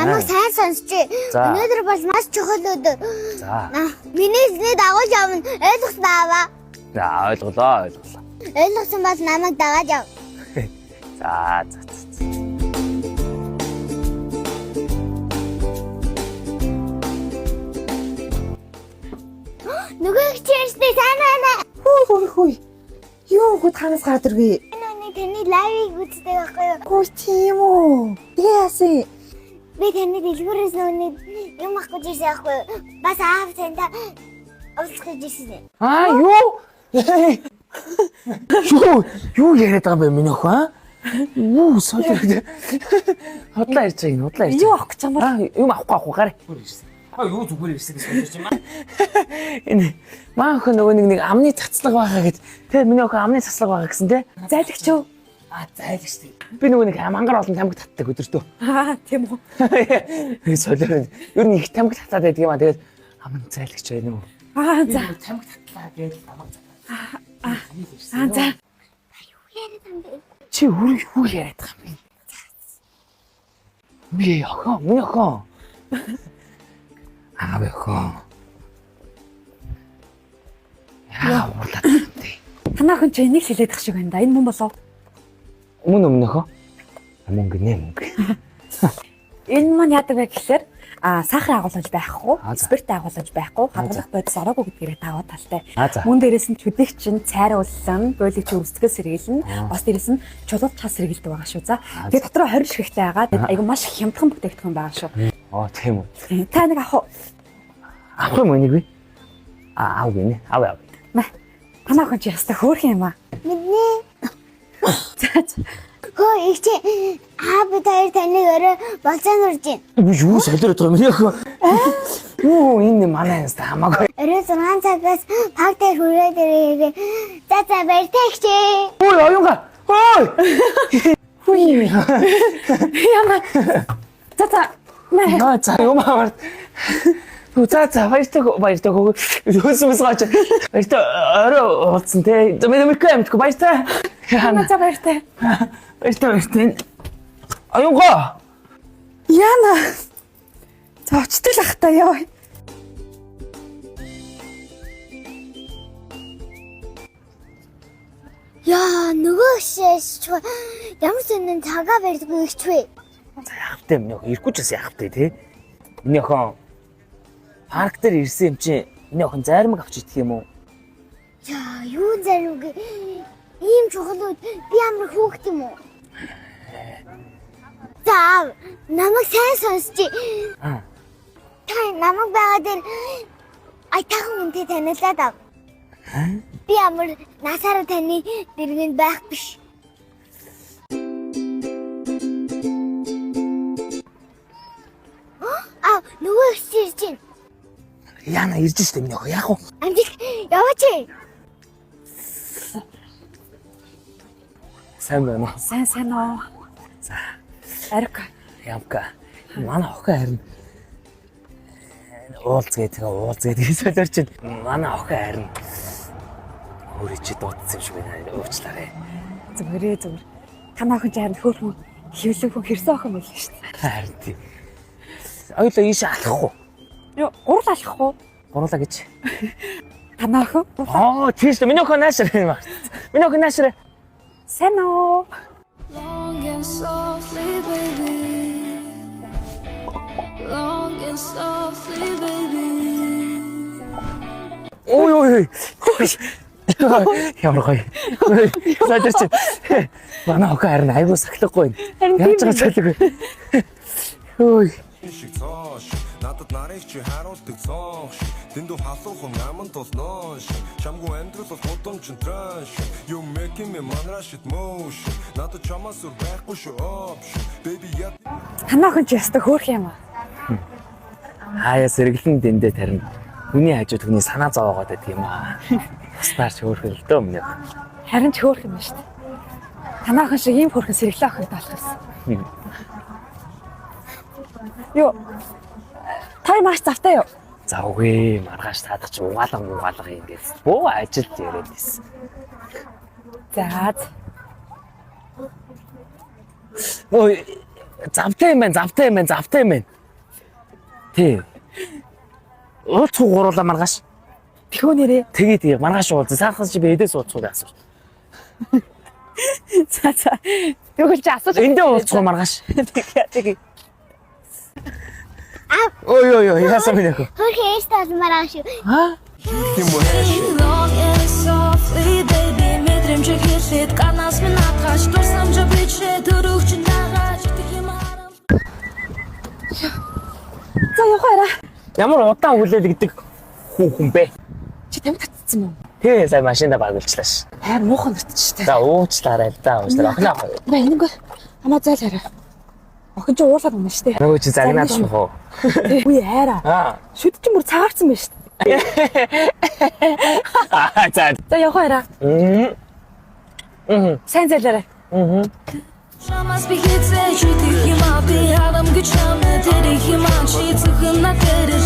Намайг сайн сонсч. За. Өнөөдөр бол маш чухал өдөр. За. Миний эзний дагуулж явна. Ойлгосон аава. За, ойлголоо, ойлголоо. Ойлгосон бол намайг дагаад яв. За, за, за. Нөгөө их чирсний сайн байна. Хүй хүй хүй. Юу хүүд ханаас гараад ирвэ? Энэ өний таны лайвыг үздэг байхгүй юу? Хүй тийм үү. Тэгээ яасан? Би таны дэлгүүрээс нөгөө юм авах гэж ирсэн байхгүй юу? Бас аав тантай уулзах гэж ирсэн. Аа, юу? Юу яриад байгаа юм бэ миний охин? аа? Юу солио. Худлаа ярьж байгаа юм, худлаа ярьж. Юу авах гэж юм бэ? Аа, юм авахгүй авахгүй гараа. А юу зүгээр ирсэн гэж бодож юм аа. Энэ маа охин нөгөө нэг амны цацлага байгаа гэж. Тэ миний охин амны цацлага байгаа гэсэн тэ. Зайлагч юу? Аа, зайлж штэ. Би нөгөө нэг мангар олон тамхи татдаг өдөртөө. Аа, тийм үү. Солио. Ер нь их тамхи татаад байдаг юм аа. Тэгээд амн зайлагч байна уу? Аа, за. Тамхи татлаа гэж намайг задлаа. Аа, за. Чи өөр юу яриад байгаа юм бэ? Би охин, миний охин. Аа, би охин. Яа, уурлаад байгаа юм бэ? Танаа хүн чи энийг л хэлээд тах шиг байна да. Энэ мөн болов. Мөн өмнөхөө. Мөнгө гинэ мөнгө. Энэ маань яадаг вэ гэхээр сахар агуулж байхгүй, Аа, за. спирт агуулж байхгүй, Аа, за. хадгалах бодис ороогүй гэдгээрээ даваа талтай. Аа, за. Мөн дээрээс нь чүдэх чинь цайруулсан, бойлыг чи өвсгөл сэргийлнэ. Аа. Бас дээрээс нь чулууд чал сэргийлдэг байгаа шүү. За. Аа, Тэгээ дотроо 20 ширхэгтэй байгаа. Тэгээд айгу маш хямдхан бүтээгдэхүүн байгаа шүү. Аа, тийм үү. Та нэг авах уу? Авах юм уу энийг би? Аа, ав гинэ. Ав ав. Мэ. Танаа хүн чи ястаа хөөрхөн юм аа. Мэднэ. За. за. Хөө их чи аа бид хоёр таныг өрөө болцоонд урж байна. Би юу солиороод байгаа юм миний охин? Юу энэ манай яста хамаагүй. Өрөө 6 цагаас парк дээр хүрээд ирээрээ. За за баяртай их чи. Ой, оюунга. Ой. Хүй. Яна. За за. Мэ. Аа, за юм аваад. За за баяртай баяртай хөө. Хөөс мэс гаач. Баяртай орой уулзсан те. За мэдгүй амтгүй баяртай. Яна за баяртай. Баяртай баяртай. Оюунга. Яна. За очтой л ах та ёо. Яа нөгөө шээс ч ямар сонин цагаа барьдгүй их ч вэ? За яах вэ миний охин ирэхгүй ч бас яах вэ те. Миний охин парк дээр ирсэн юм чи миний охин зайрмаг авч идэх юм уу? Яа юу заримг ийм чухал үед би ямар хүүхэд юм уу? За аав, намайг сайн сонсч. Аа. Та намайг байгаа дээр аятайхан хүнтэй танилцаад ав. Би ямар насаараа таны дэргэнд байх биш. Аа нөгөө их ирж байна. Яна ирж штэ миний охин яах вэ? Амжилт яваач. Сайн байна уу? Сайн сайн уу. За Арик. Ямка. Манай охин харин уулзгээ тэгээ уулзгээ гэж солиорч байна. Манай охин харин өөрөө чи дуудсан юм шиг байна. Уучлаарай. Зүгээрээ зүгээр. Танаа хүн чи харин хөөрхөн хөвлөх хүн хэрсэн охин байл шүү дээ. Харин тий. Ойлоо ийш алхах уу? Юу гурал алхах уу? Гурлаа гэж. Танаа охин. Аа тийш үү. Миний охин наашир юм байна. Миний охин наашир. Сайн уу? Long and softly, baby. Long and softly, baby. Ой ой ой. Ямар гоё. Солиорч. Манай охин харин айгуу сахилахгүй байна. Харин Яаж тийм байгаа солиоргүй. Ой. Шиг цоо шиг надад нарыг чи харуулдаг цоох шиг дэндүү халуухан аман тул ноо шиг чамгүй амьдрал бол гудамжин транш you making me манрашит motion надад чамаас өөр байхгүй шүү option baby я Танаа хүн чи ястаа хөөрхөн юм аа. Хаяа сэргэлэн дэндээ тарина. Хүний хажууд хүний санаа зовоогоод байдаг юм аа. Бусдаар ч хөөрхөн л дөө миний охин. Харин ч хөөрхөн юм шүү дээ. Танаа охин шиг ийм хөөрхөн сэргэлэн охинтой болох юмсан. Юу? Та маш завтай юу? Завгүй маргааш таадах чи угаалга муугаалга юм гэж. Бөө ажилд яриад байсан. За. за. Ой завтай юм байна, завтай юм байна, завтай юм байна. Тий. Уулзах уу гуруулаа маргааш. Тэхүү нэрээ. Тэгээ тэгээ маргааш уулзсан. Саахас чи би эдээс уулзах уу гэж асууж. За за. Тэгвэл чи асууж. Эндээ уулзах уу маргааш. Тэгээ тэгээ. Ой ой ой яасан бэ нөхөө. Хөөрхөн ээжтэй болмоор байгаа шүү. Аа? Юм уу хайш. Long and softly, baby. Мэдрэмж хэлээд ганаас минь атгаж дурсамж бичээ төрөгч нагааж итгэх юм арам. За явах арай. Ямар удаан хүлээлгдэг хүүхэн бэ? Чи тамхи татсан юм уу? Тий, сая машинда багуулчлаа ш. Хайр муухан нүтчихтэй. За уучлаарай л да, уучлаарай. Охин авах. Ба энэнгүй. Хамаа зайл хараа. Охин чи уурлаад байна штэ. Нөгөө чи загнаад унах уу? Үгүй хайраа. Аа. Шүд чи бүр цагаарсан байна штэ. Аа за. За явах арай. Мм. Сайн зайлаарай. Чамаас би хизээж итгэх юм аа би харамгүй чамд тэрэх юм аа чи зөвхөн надад.